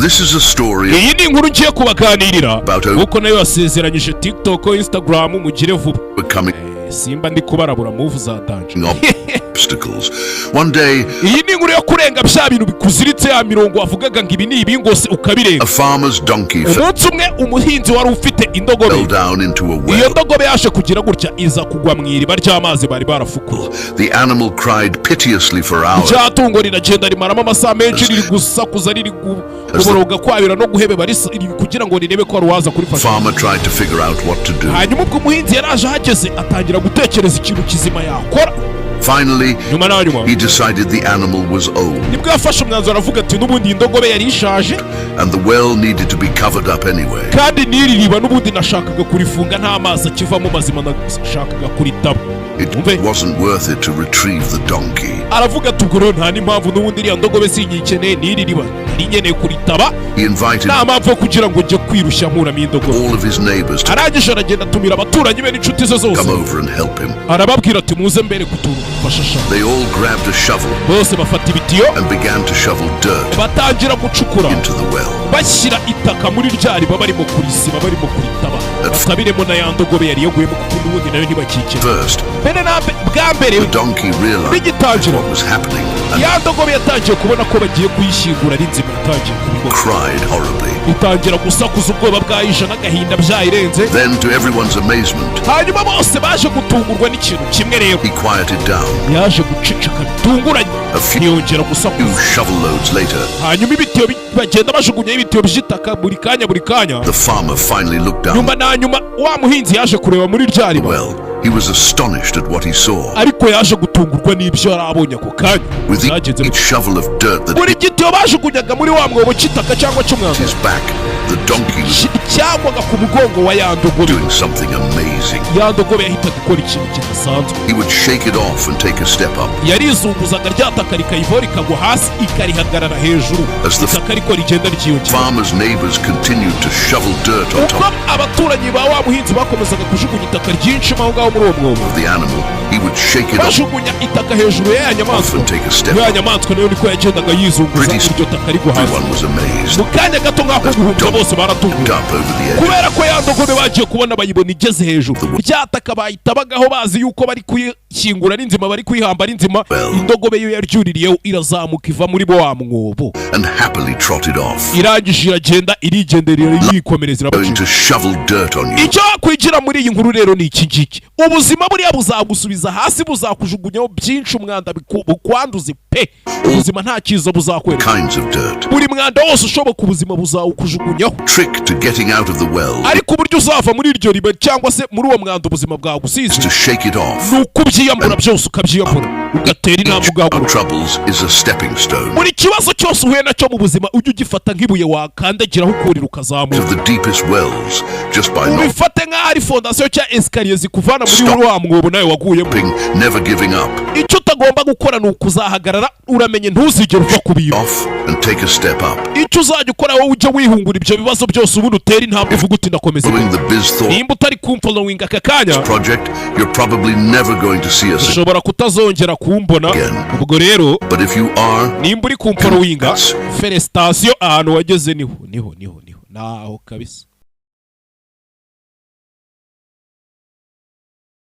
This is a story Iyi ni inkuru ngiye kubaganirira About nkuko nayo yasezeranyije TikTok, Instagram, mugire vuba. Overcoming Simba ndi kubarabura move za danger. Obstacles. One day, Iyi ni inkuru yo kurenga bya bintu bikuziritse, ya mirongo wavugaga ngo ibi ni ibi ngose, ukabirenga. A farmer's donkey Umunsi umwe umuhinzi wari ufite indogobe, fell down into a iyo well. ndogobe yaje kugira gutya iza kugwa mu iriba ry'amazi bari barafukuye. The animal cried piteously for hours Rya tungo riragenda rimaramo amasaha menshi riri gusakuza, riri kuboroga, kwabira no guhebeba, riri kugira ngo rirebe ko hari uwaza kurifasha. Farmer tried to figure out what to do. Hanyuma ubwo umuhinzi yaraje ahageze, atangira gutekereza ikintu kizima yakora. Finally, Nyuma na nyuma, he decided the animal was old nibwo yafashe umwanzuro aravuga ati n'ubundi iyi ndogobe yari ishaje and the well needed to be covered up anyway. kandi n'iri riba n'ubundi nashakaga kurifunga, nta mazi akivamo mazima, nashakaga kuritaba. It Umve. wasn't worth it to retrieve the donkey. Aravuga ati ubwo rero nta n'impamvu, n'ubundi iriya ndogobe sinyikeneye, n'iri riba nari nkeneye kuritaba, He invited nta mpamvu yo kugira ngo njye kwirushya nkuramo indogobe. all of his neighbors to Arangije aragenda atumira abaturanyi be n'inshuti ze zose. come over and help him. Arababwira ati muze mbere kutuntu mfasha sha. They all grabbed a shovel Bose bafata ibitiyo and began to shovel dirt batangira gucukura into the well. bashyira itaka muri rya riba, barimo kurisiba, barimo kuritaba, batabiremo na ya ndogobe yari yaguyemo, kuko n'ubundi nayo ntibakikira. First, Mbere na bwa mbere, the donkey realized bigitangira, what was happening and ya ndogobe yatangiye kubona ko bagiye kuyishyingura ari nzima. Yatangiye kubibona, cried horribly. itangira gusakuza, ubwoba bwayishe n'agahinda byayirenze. Then, to everyone's amazement, Hanyuma bose baje gutungurwa n'ikintu kimwe rero. he quieted down. Yaje guceceka bitunguranye, A few ntiyongera gusakuza. shovel loads later, Hanyuma ibitiyo bagenda bajugunyaho ibitiyo by'itaka buri kanya, buri kanya. the farmer finally looked down Nyuma na nyuma wa muhinzi yaje kureba muri rya the riba. well. He was astonished at what he saw. Ariko yaje gutungurwa n'ibyo yari abonye ako kanya. With Byagenze each shovel of dirt that buri gitiyo bajugunyaga muri wa mwobo cy'itaka cyangwa cy'umwanda, hit his back, the donkey was cyagwaga ku mugongo wa ya ndogobe, doing something amazing. ya ndogobe yahitaga ikora ikintu kidasanzwe. He would shake it off and take a step up. Yarizunguzaga rya taka rikayivaho, rikagwa hasi, ikarihagarara hejuru. As the Itaka ariko rigenda ryiyongera. farmer's neighbors continued to shovel dirt on Uko top abaturanyi ba wa muhinzi bakomezaga kujugunya itaka ryinshi mo aho ngaho muri uwo mwobo, of the animal, he would shake it off bajugunya itaka hejuru ya nyamaswa, and take a step ya up. nyamaswa nayo niko yagendaga yizunguza, Pretty iryo taka rigwa hasi. Everyone was amazed. Mu kanya gato nk'ako guhumbya, bose baratunguwe, Up over the edge. kubera ko ya ndogobe bagiye kubona bayibona igeze hejuru rya taka bayitabagaho, bazi yuko bari kuyishyingura ari nzima, bari kuyihamba ari nzima. Well. Indogobe yo yaryuririyeho, irazamuka, iva muri bo wa mwobo and happily trotted off. Irangije iragenda, irigendera, yikomereza, Going irabacika. to shovel dirt on you. Icyo wakwigira muri iyi nkuru rero ni iki ngiki: ubuzima buriya buzagusubiza hasi, buzakujugunyaho byinshi, umwanda bukwanduze pe. Ubuzima nta cyiza buzakwereka. Kinds of dirt. Buri mwanda wose ushoboka ubuzima buzawukujugunyaho. Trick to getting out of the well Ariko uburyo uzava muri iryo riba cyangwa se muri uwo mwanda ubuzima bwagusize is to shake it off. ni ukubyiyambura byose, ukabyiyambura, ugatera intambwe, Each of ugahaguruka. troubles is a stepping stone Buri kibazo cyose uhuye nacyo mu buzima, ujye ugifata nk'ibuye wakandagiraho, ukurira, ukazamuka. of the deepest wells just by not Ubifate nk'aho ari fondasiyo cyangwa escalier zikuvana muri Stop. wa mwobo nawe waguyemo. Never giving up. Icyo utagomba gukora ni ukuzahagarara, uramenye ntuzigere uva ku bintu. Off and take a step up. Icyo uzajya ukora wowe, ujye wihungura ibyo bibazo byose, ubundi utere intambwe uvuga uti ndakomeza. Following the Biz Thought Nimba utari kumfollowinga aka kanya, project, you're probably never going to see us ushobora kutazongera kumbona. again. Ubwo rero, But if you are, nimba uri kumfollowinga, félicitations, ahantu wageze niho niho niho niho naho kabisa.